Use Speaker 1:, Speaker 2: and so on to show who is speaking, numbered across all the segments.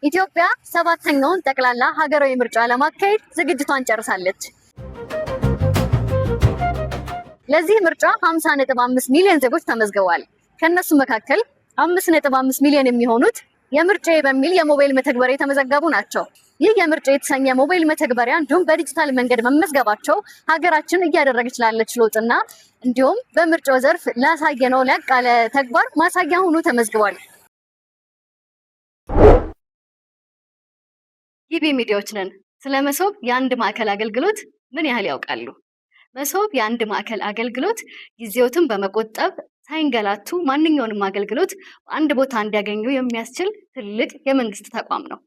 Speaker 1: ኢትዮጵያ ሰባተኛውን ጠቅላላ ሀገራዊ ምርጫ ለማካሄድ ዝግጅቷን ጨርሳለች። ለዚህ ምርጫ 50.5 ሚሊዮን ዜጎች ተመዝግበዋል። ከእነሱ መካከል 5.5 ሚሊዮን የሚሆኑት የምርጫዬ በሚል የሞባይል መተግበሪያ የተመዘገቡ ናቸው። ይህ የምርጫ የተሰኘ ሞባይል መተግበሪያ እንዲሁም በዲጂታል መንገድ መመዝገባቸው ሀገራችን እያደረገች ላለች ለውጥና እንዲሁም በምርጫው ዘርፍ ላሳየነው ላቅ ያለ ተግባር ማሳያ ሆኖ ተመዝግቧል። ጊቤ ሚዲያዎች ነን። ስለ መሶብ የአንድ ማዕከል አገልግሎት ምን ያህል ያውቃሉ? መሶብ የአንድ ማዕከል አገልግሎት ጊዜዎትን በመቆጠብ ሳይንገላቱ ማንኛውንም አገልግሎት በአንድ ቦታ እንዲያገኙ የሚያስችል ትልቅ የመንግስት ተቋም ነው።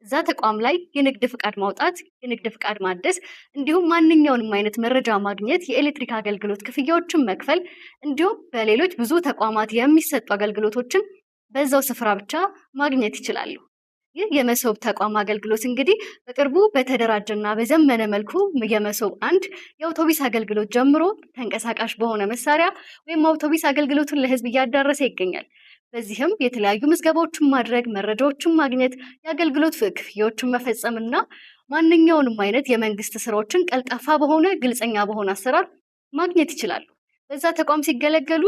Speaker 1: እዛ ተቋም ላይ የንግድ ፍቃድ ማውጣት፣ የንግድ ፍቃድ ማደስ፣ እንዲሁም ማንኛውንም አይነት መረጃ ማግኘት፣ የኤሌክትሪክ አገልግሎት ክፍያዎችን መክፈል እንዲሁም በሌሎች ብዙ ተቋማት የሚሰጡ አገልግሎቶችን በዛው ስፍራ ብቻ ማግኘት ይችላሉ። ይህ የመሶብ ተቋም አገልግሎት እንግዲህ በቅርቡ በተደራጀና በዘመነ መልኩ የመሶብ አንድ የአውቶቡስ አገልግሎት ጀምሮ ተንቀሳቃሽ በሆነ መሳሪያ ወይም አውቶቡስ አገልግሎቱን ለሕዝብ እያዳረሰ ይገኛል። በዚህም የተለያዩ ምዝገባዎችን ማድረግ፣ መረጃዎችን ማግኘት፣ የአገልግሎት ክፍያዎችን መፈጸም እና ማንኛውንም አይነት የመንግስት ስራዎችን ቀልጣፋ በሆነ ግልጸኛ በሆነ አሰራር ማግኘት ይችላሉ። በዛ ተቋም ሲገለገሉ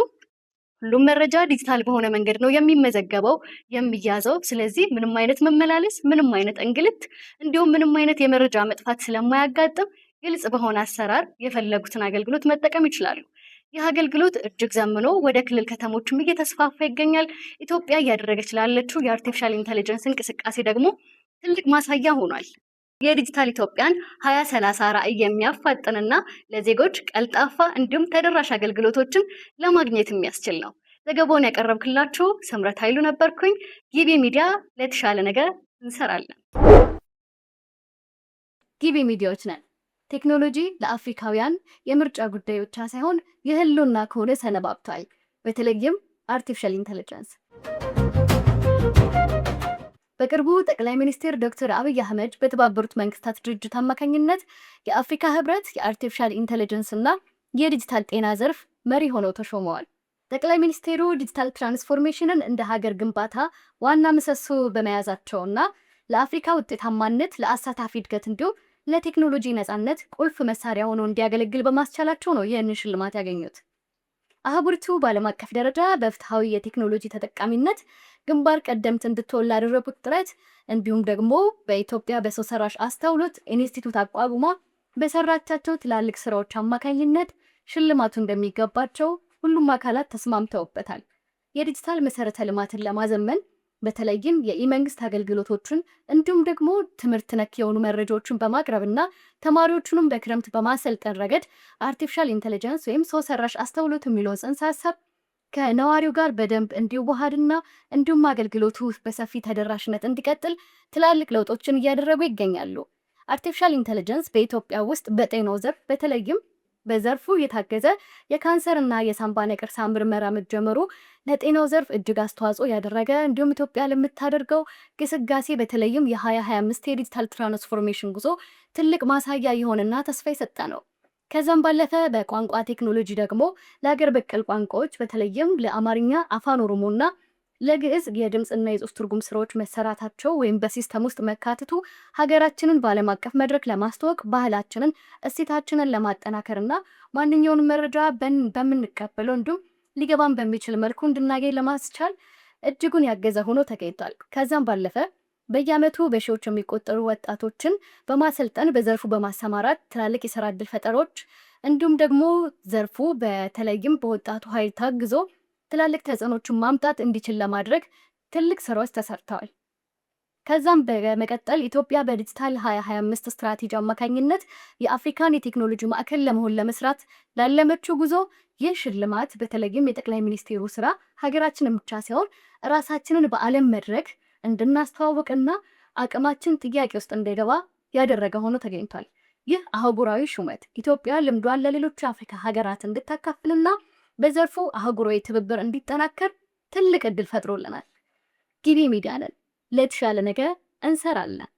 Speaker 1: ሁሉም መረጃ ዲጂታል በሆነ መንገድ ነው የሚመዘገበው፣ የሚያዘው። ስለዚህ ምንም አይነት መመላለስ፣ ምንም አይነት እንግልት እንዲሁም ምንም አይነት የመረጃ መጥፋት ስለማያጋጥም ግልጽ በሆነ አሰራር የፈለጉትን አገልግሎት መጠቀም ይችላሉ። ይህ አገልግሎት እጅግ ዘምኖ ወደ ክልል ከተሞችም እየተስፋፋ ይገኛል። ኢትዮጵያ እያደረገች ላለችው የ artificial intelligence እንቅስቃሴ ደግሞ ትልቅ ማሳያ ሆኗል። የዲጂታል ኢትዮጵያን 2030 ራዕይ የሚያፋጥንና ለዜጎች ቀልጣፋ እንዲሁም ተደራሽ አገልግሎቶችን ለማግኘት የሚያስችል ነው። ዘገባውን ያቀረብክላችሁ ስምረት ኃይሉ ነበርኩኝ። ጊቤ ሚዲያ ለተሻለ ነገር እንሰራለን። ጊቤ ሚዲያዎች ነን። ቴክኖሎጂ ለአፍሪካውያን የምርጫ ጉዳይ ብቻ ሳይሆን የህልውና ከሆነ ሰነባብቷል። በተለይም artificial intelligence። በቅርቡ ጠቅላይ ሚኒስትር ዶክተር አብይ አህመድ በተባበሩት መንግስታት ድርጅት አማካኝነት የአፍሪካ ህብረት የ artificial intelligence እና የዲጂታል ጤና ዘርፍ መሪ ሆነው ተሾመዋል። ጠቅላይ ሚኒስትሩ digital transformation ን እንደ ሀገር ግንባታ ዋና ምሰሶ በመያዛቸውና ለአፍሪካ ውጤታማነት፣ ለአሳታፊ እድገት እንዲሁም ለቴክኖሎጂ ነጻነት ቁልፍ መሳሪያ ሆኖ እንዲያገለግል በማስቻላቸው ነው ይህንን ሽልማት ያገኙት። አህጉሪቱ በዓለም አቀፍ ደረጃ በፍትሐዊ የቴክኖሎጂ ተጠቃሚነት ግንባር ቀደምት እንድትሆን ላደረጉት ጥረት እንዲሁም ደግሞ በኢትዮጵያ በሰው ሰራሽ አስተውሎት ኢንስቲትዩት አቋቁማ በሰራቻቸው ትላልቅ ስራዎች አማካኝነት ሽልማቱ እንደሚገባቸው ሁሉም አካላት ተስማምተውበታል። የዲጂታል መሰረተ ልማትን ለማዘመን በተለይም የኢመንግስት አገልግሎቶችን እንዲሁም ደግሞ ትምህርት ነክ የሆኑ መረጃዎችን በማቅረብና ተማሪዎቹንም በክረምት በማሰልጠን ረገድ artificial intelligence ወይም ሰው ሰራሽ አስተውሎት የሚለውን ጽንሰ ሀሳብ ከነዋሪው ጋር በደንብ እንዲዋሃድና እንዲሁም አገልግሎቱ በሰፊ ተደራሽነት እንዲቀጥል ትላልቅ ለውጦችን እያደረጉ ይገኛሉ። Artificial intelligence በኢትዮጵያ ውስጥ በጤናው ዘርፍ በተለይም በዘርፉ የታገዘ የካንሰርና የሳምባ ነቀርሳ ምርመራ መጀመሩ ለጤናው ዘርፍ እጅግ አስተዋጽኦ ያደረገ እንዲሁም ኢትዮጵያ ለምታደርገው ግስጋሴ በተለይም የ2025 የ digital transformation ጉዞ ትልቅ ማሳያ የሆነና ተስፋ የሰጠ ነው። ከዛም ባለፈ በቋንቋ ቴክኖሎጂ ደግሞ ለሀገር በቀል ቋንቋዎች በተለይም ለአማርኛ፣ አፋን ኦሮሞና ለግዕዝ የድምፅና የጽሁፍ ትርጉም ስራዎች መሰራታቸው ወይም በ system ውስጥ መካተቱ ሀገራችንን በዓለም አቀፍ መድረክ ለማስተዋወቅ፣ ባህላችንን፣ እሴታችንን ለማጠናከርና ማንኛውንም መረጃ በምንቀበለው እንዲሁም ሊገባን በሚችል መልኩ እንድናገኝ ለማስቻል እጅጉን ያገዘ ሆኖ ተገኝቷል። ከዛም ባለፈ በየዓመቱ በሺዎች የሚቆጠሩ ወጣቶችን በማሰልጠን በዘርፉ በማሰማራት ትላልቅ የስራ ዕድል ፈጠሮች እንዲሁም ደግሞ ዘርፉ በተለይም በወጣቱ ኃይል ታግዞ ትላልቅ ተጽዕኖችን ማምጣት እንዲችል ለማድረግ ትልቅ ስራዎች ተሰርተዋል። ከዛም በመቀጠል ኢትዮጵያ በዲጂታል 2025 ስትራቴጂ አማካኝነት የአፍሪካን የቴክኖሎጂ ማዕከል ለመሆን ለመስራት ላለመችው ጉዞ ይህ ሽልማት በተለይም የጠቅላይ ሚኒስቴሩ ስራ ሀገራችንን ብቻ ሳይሆን ራሳችንን በዓለም መድረክ እንድናስተዋውቅና አቅማችን ጥያቄ ውስጥ እንዳይገባ ያደረገ ሆኖ ተገኝቷል። ይህ አህጉራዊ ሹመት ኢትዮጵያ ልምዷን ለሌሎች የአፍሪካ ሀገራት እንድታካፍልና በዘርፉ አህጉራዊ ትብብር እንዲጠናከር ትልቅ እድል ፈጥሮልናል። ጊቤ ሚዲያ ነን። ለተሻለ ነገር እንሰራለን።